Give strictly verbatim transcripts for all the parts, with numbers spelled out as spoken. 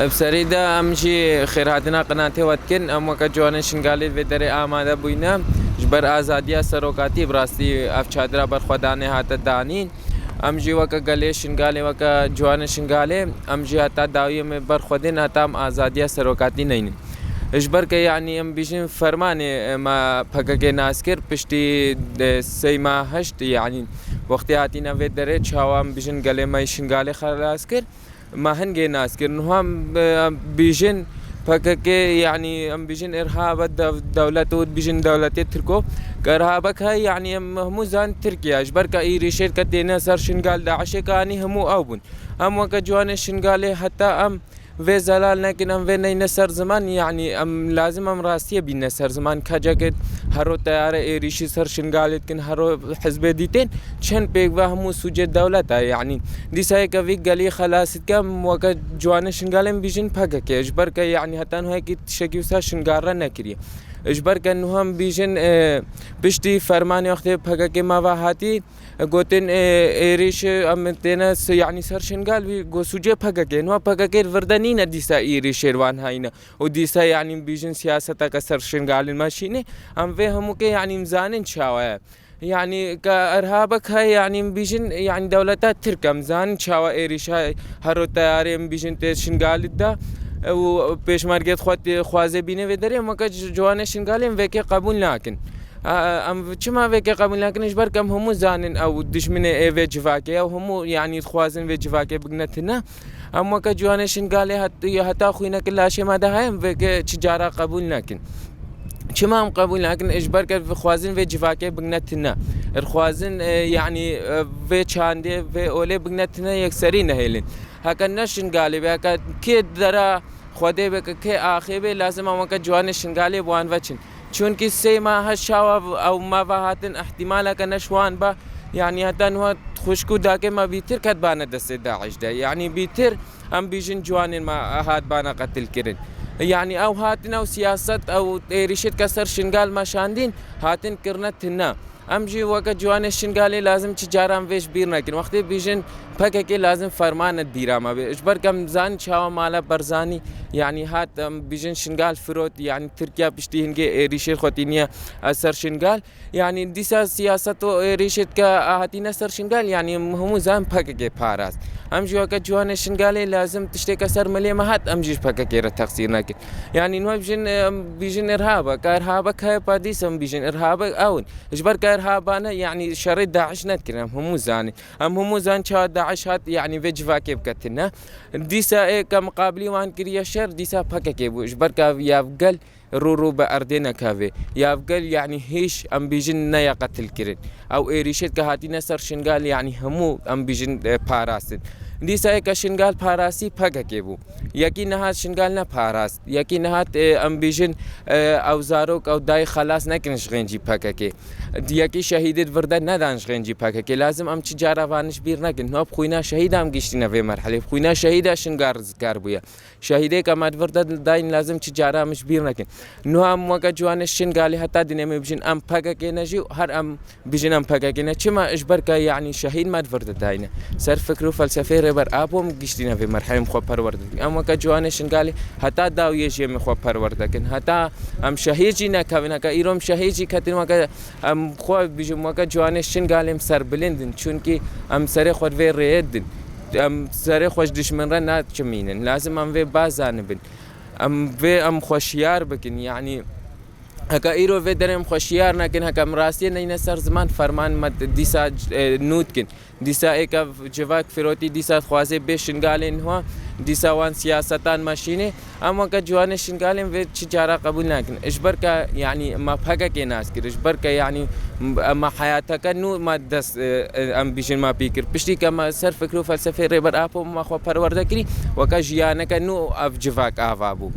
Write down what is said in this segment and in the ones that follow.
Bi serî de em jî xêrhatina qinatê we dikin. Em weke ciwanên Şingalê vê derê amade bûyne. Ji ber azadiya serokatî bi rastî ev çadira berxwedanê hate danîn. Em jî weke gelê Şingalê, weke ciwanên Şingalê, em jî heta dawiyê me berxwedên heta em azadiya serokatî neynin. Ji ber ke, yanî, em bîjin fermanê, e, me P K K nas kir, piştî, e, sê mah heşt, yanî, wextê hatîne vê derê, çawa em bîjin gelê me yê Şingalê xelas kir, me hingê nas kir. Niha em, e, em bîjin P K K, yanî, em bîjin irhaba dev-, dewlet û dibîjin dewletê Tirko. Ke irhabek heye, yanî, em hemû zan Tirkiye. Ji ber ke êrîşêr ke têne ser Şingal, DAIŞê ke anî hemû ew bûn. Em weke ciwanê Şingalê heta em vê zelal nekin, em vê neyne ser ziman, yanî em lazim em rastiyê bîne ser ziman. Kecekê hero teyare êrîşî ser Şingalê dikin, hero hizbê dîtên çend pêk ve hemû sûcê dewlet e. Yanî dîsa yeke vî gelî xelas dike, em weke ciwanê Şingalê em bîjin P K K. Ji ber ke, yanî, heta niha yekî tiştekî wisa Şingal re nekiriye. Ji ber ke niha em bîjin, e, piştî fermanê wextê P K K me ve hatî, gotin, e, êrîş, e, em têne se-, yanî ser Şingal, wî go sûcê P K K. Niha P K K vir de nîne dîsa êrîşê li wan hayne. Û dîsa, yanî, em bîjin siyaseteke ser Şingalê me şînê. Em vê hemûkê, yanî, em zanin çawa ye. Yanî ke irhabek heye, yanî, em bîjin, yanî, dewleta Tirk, em zanin çawa êrîşa hero teyarê, em bîjin, tê Şingalê de. Û pêşmergê xwe tê xwazê bîne vê derê, em weke ci-, ciwanê Şingalê em vê yekê qebûl nakin. A, em çima vê yekê qebûl nakin? Ji ber ku em hemû zanin ew dijminê ê vê civakê ye, ew hemû, yanî, dixwazin vê civakê bigine tune. Em weke ciwanê Şingalê het-, heta xwîneke laşê me de heye, em vê yekê çi cara qebûl nakin. Çima em qebûl nakin? Ji ber ku dixwazin vê civakê bigine tune. Dixwazin, e, yanî, e, vê çandê, vê olê bigine tune, yekserî nehêlin. Heke ne Şingalê be, heke kê dera Xwedê be, ke kê axê be, lazim e weke ciwanê Şingalê bi wan ve çin. Çunkî sê mah heşt çawa ew me ve hatin, îhtîmaleke ne ji wan be, yanî heta niha xwişk û dakê me bîtir ketibane destê DAIŞ de. Yanî bîtir em bîjin ciwanên me hatibane qetilkirin. Yanî ew hatin, ew siyaset, ew êrîşê ke ser Şingal me şandîn, hatin kirine tune. Em jî weke ciwanê Şingalê lazim çi caran vê ji bîr nekin. Wextê bîjin P K K lazim fermane dîra me be. Ji ber ku em zanin çawa mala Barzanî, yanî hat, em bîjin Şingal firot, yanî Tirkiye piştî hingê êrîşê xwe tîniye ser Şingal. Yanî dîsa siyaset û êrîşê ke hatîne ser Şingal, yanî em hemû zanin P K K parast. Em jî weke ciwanê Şingalê lazim tiştê ke ser milê me hat, em jî ji P K K re texsîr nekin. Yanî niha bîjin, em bîjin irhaba, ka irhabek heye, pa dîsa em bîjin irhabek ew in. Ji ber ku irhabane, yanî şerê DAIŞ nedikirin, em hemû zanin. Em hemû zanin çawa DAIŞ hat, yanî vê civakê bike tune. Dîsa ê ke miqabilî wan kiriye şer, dîsa P K K bû. Ji ber ku ya gel rû rû bi erdê nekeve. Ya gel, yanî hîş, em bîjin, neye qetilkirin. Ew êrîşê ke hatîne ser Şingal, yanî hemû, em bîjin, e, parastin. Dîsa ê ke Şingal parastî P K K bû. Yekî nehat Şingal neparast. Yekî nehat, e, em bîjin, e, ew zarok, ew dayî xelas nekirin ji xêncî P K K. Yekî şehîdê di vir de nedan ji xêncî P K K. Lazim em çi cara van ji bîr nekin. Niha bi xwîna şehîda em gihiştîne vê merhelê. Bi xwîna şehîda Şingal rizikar bûye. Şehîdê ke me di vir de dayîn lazim çi cara em ji bîr nekin. Niha em weke ciwanê Şingalê heta dinê me bîjin em P K K ne jî, her em Bijî em P K K ne. Çima? Ji ber ke, yanî, şehîd me di vir de dayne. Ser fikr û felsefeyê Rêber Apo em giştîne vê merhelê em xwe perwerde dikin. Em weke ciwanê Şingalê heta dawiyê jî em ê xwe perwerde kin. Heta em şehîd jî nekevin. Heke îro em şehîd jî ketin, weke em xwe bijim, weke ciwanê Şingalê em serbilind in. Çunkî em serê xwe di vê rêyê din. Em serê xwe ji dijmin re naçimînin. Lazim em vê bazanibin. Em vê em xwe şiyar bikin. Yanî Heke îro vê derê em xwe şiyar nekin, heke em rastiyê neyne ser ziman, ferman me dîsa, e, nû dikin. Dîsa êka civak firotî, dîsa dixwaze bê Şingalê niha, dîsa wan siyasetan me şînê. Em weke ciwanê Şingalê em vê çi cara qebûl nakin. Ji ber ke, yanî, me P K K nas kir. Ji ber ke, yanî, m-, me heyateke nû me dest, e, e, em bîjin me pî kir. Piştî ke me ser fikr û felsefeyê Rêber Apo me xwe perwerde kirî, weke jiyaneke nû ev civak ava bû.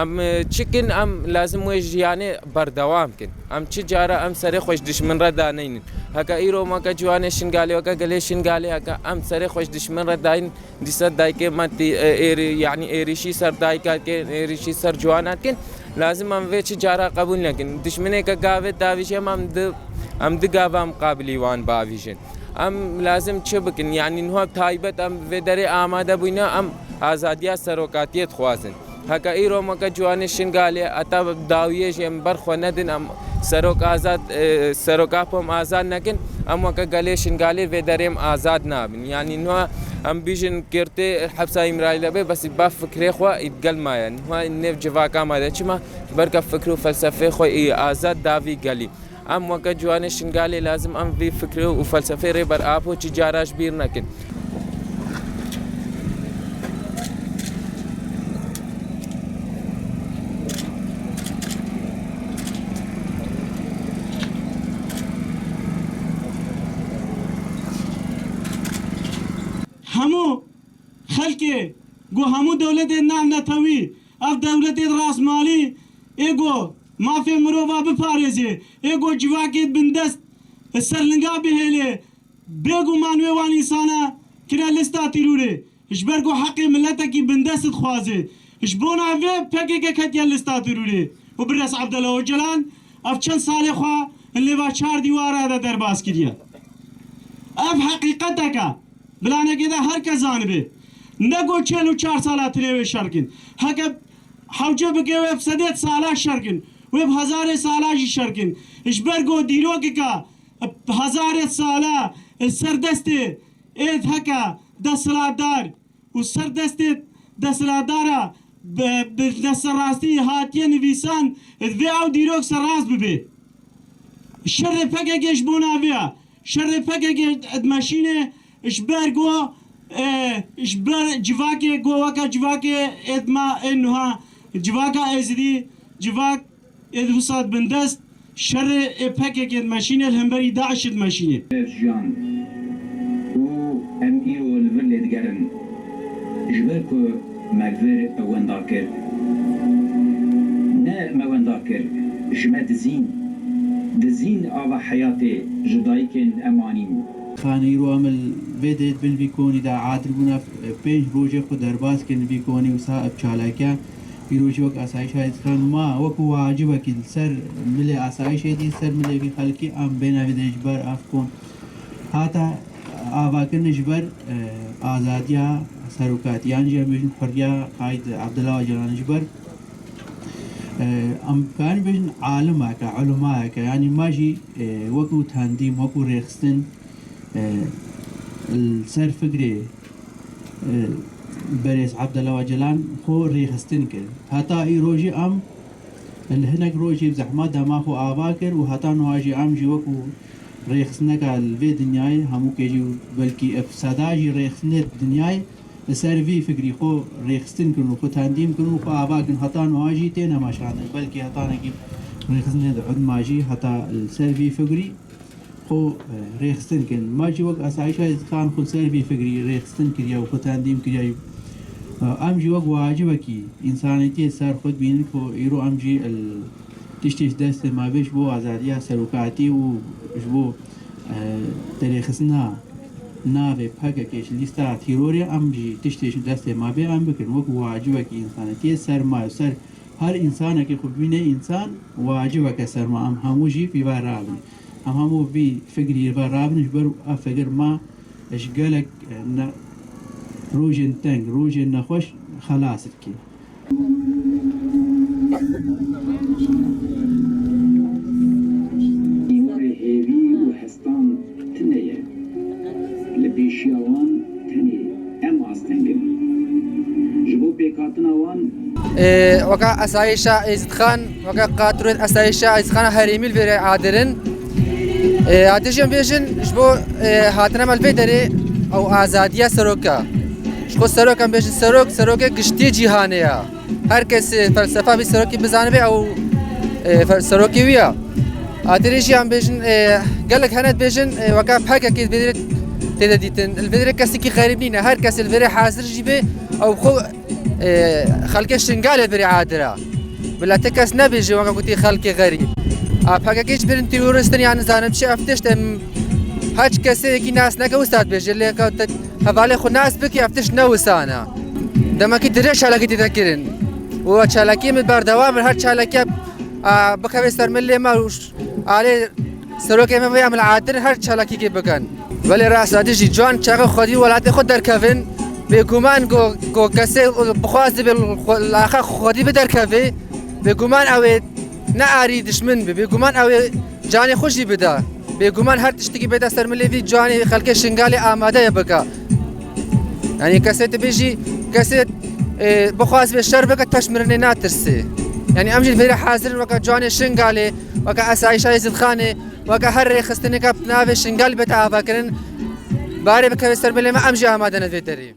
Em, e, çi kin, em lazim wê jiyanê berdewam kin. Em çi cara em serê xwe ji dişmin re daneynin. Heke îro em weke ciwanê Şingalê, weke gelê Şingalê, heke em serê xwe ji dişmin re daynin, dîsa dayikê me tî, e, êrî-, yanî êrîşî ser dayika dikin, êrîşî ser ciwana dikin. Lazim em vê çi cara qebûl nekin. Dişminê ke gavê davîjê em, em di, em di gava muqabilî wan bavîjin. Em lazim çi bikin? Yanî niha taybet em vê derê amade bûyne, em azadiya serokatiyê dixwazin. Heke îro em weke ciwanê Şingalê, heta dawiyê jî em ber xwe nedin, em serok azad, e, serok Apo em azad nekin, em weke gelê Şingalê vê derê em azad nabin. Yanî niha em bîjin girtê hepsa Îmraîlê be, bes ba fikrê xwe î gel maye. Niha nêv civaka me de çima? Ji ber ke fikr û felsefê xwe î azad da vî gelî. Em weke ciwanê Şingalê lazim em vî fikr û felsefeyê Rêber Apo çi cara ji bîr nekin. Hemû xelkê ku hemû dewletên navnetewî, ev dewletên rastmalî ê ku mafê mirova biparêzê, ê ku civakê bindest li ser linga bihêlê, bêguman wê wan însana kire lista tîrûrê. Ji ber ku heqê miletekî bindest dixwaze. Ji bona vê P K K ketiye lista tîrûrê û birêz Abdullah Ocalan ev çend salê xwe li nêva çar dîwara de derbas kiriye. Ev heqîqetek e. Bila nekê de her kes zanibe. Ne ku çil û çar sala tinê wê şer kin. Heke hewce bike wê bi sedê sala şer kin. Wê bi hezarê sala jî şer kin. Ji ber ku dîrokeke hezarê sala ser destê ê heke desthilatdar û ser destê desthilatdara bi, bi destserastî hatiye nivîsan, divê ew dîrok serrast bibe. Şerê P K K ji bona vê ye. Şerê P K K dimeşîne ji ber ku, e, ji ber civakê ku weke civakê ê dima ê nuha, civaka Êzidî, civak ê di wisa bindest şerê ê P K K dimeşîne, li hemberî DAIŞ dimeşîne. Ev jiyan û em îro li vir lê digerin. Ji ber ku me vir wenda kir. Ne me wenda kir, ji me dizîn. Dizîn ava heyatê ji dayikên em anîn. Xanî îro em li vê dê bin vî konî de adil bûne, pênc rojê xwe derbas kirin vî konî wisa ev çalake. Îro jî wek asayîşa Êzîdikan ma wekî wacibekî li ser milê asayîşê dî, ser milê vî xelkî em bêne vê dê ji ber ev kon hate avakirin ji ber, e, azadiya serokatî, yan jî em bêjin huriya Qaîd Abdullah Ocalan ji ber, e, em karin bêjin alimeke, ulemayeke, yanî ma jî, e, wekî tendîm, wekî rêxistin, e, li ser fikrê, e, berêz Abdullah Ocalan xwe rêxistin kir. Heta îro jî em li hinek rojî bi zehmet dema xwe ava kir û heta niha jî em jî wekî rêxistineka li vê dinyayê hemûkê jî û belkî ev seda jî rêxistinê dinyayê li ser vî fikrî xwe rêxistin kirin û xwe tendîm kirin û xwe ava kirin. Heta niha jî têne meşandin. Belkî hetanekî rêxistinê di udma jî heta li ser vî fikrî xwe, e, rêxistin kirin. Ma jî wek asayîşa Êzîdikan xwe li ser vî fikrî rêxistin kiriye û xwe tendîm kiriye. E, em jî wek wacibekî însanîtiyê ser xwe dibînin ku îro em jî li tiştê ji destê me bê ji bo azadiya serokatî û ji bo, e, derêxistina navê P K K ji lîsta tîrorê em jî tiştê ji destê me bê em bikin. Wek wacibekî însanîtiyê ser me, ser her însanekî xwe bibîne însan, wacibeke ser me em hemû jî vî ve rabin. Em hemû vî fikrî ve rabin, ji ber ev fikir me ji gelek, e, ne, rojên teng, rojên nexweş xelas dike. Îmorê hêvî û hestan tune ye. Li pêşiya wan tenê em asteng in. Ji bo pêkhatina wan Ê, weka esayîşa Êzîdxan, weka qatirên esayîşa Êzîdxana herêmî li vê rê adir in. Ê, hatî jî em bêjin, ji bo, ê, hatina me li vê derê ew azadiya seroka. Ji xwe serok em bêjin serok, serokê giştî cîhanê ye. Her kes, ê, felsefa vî serokî bizanibe ew, ê, fe-, serokê wî ye. Hatî jî em bêjin, ê, gelek hene dibêjin, ê, weka P K K li vê derê tê de dîtin. Li vê derê kesekî xerîb nîne. Her kes li vê derê hazir jî be ew xwe Ê, xelkê Şingalê birî adira. Bila te kes nebêje weke gotî xelkê xerîb. A P K K hiç birin terorist in ya nizanim çi, ev tişt em hiç kesê yekî nas neke wisa dibêje. Lê ka te hevalê xwe nas bikî, ev tişt ne wisa ne. Demekî dirê çalakî tê de kirin. Û çalakî min berdewam in, her çalakî, a, bikeve ser milê me û ş-, alê serokê me vê em li adir her çalakîkê bikin. Belê rast e, dî jî ciwan çaxê xwedî welatê xwe derkevin. Bêguman ku, ku kesê bixwaze bê xwe-, li axa xwedî biderkeve, bêguman ew ê ne arî dişmin be, bêguman ew ê canê xwe jî bide. Bêguman her tiştekî bêde ser milê vî ciwanê xelkê Şingalê amadeye bike. Yanî kesê tu bêjî, kesê, e, bixwaze bê şer bike, teş mirinê natirse. Yanî em jî li vê rê hazir in weke ciwanê Şingalê, weke esayîşa Êzîdxanê, weke her rêxistineke bi navê Şingal bête avakirin, barê bikeve ser milê me, em jî amade ne vê derê.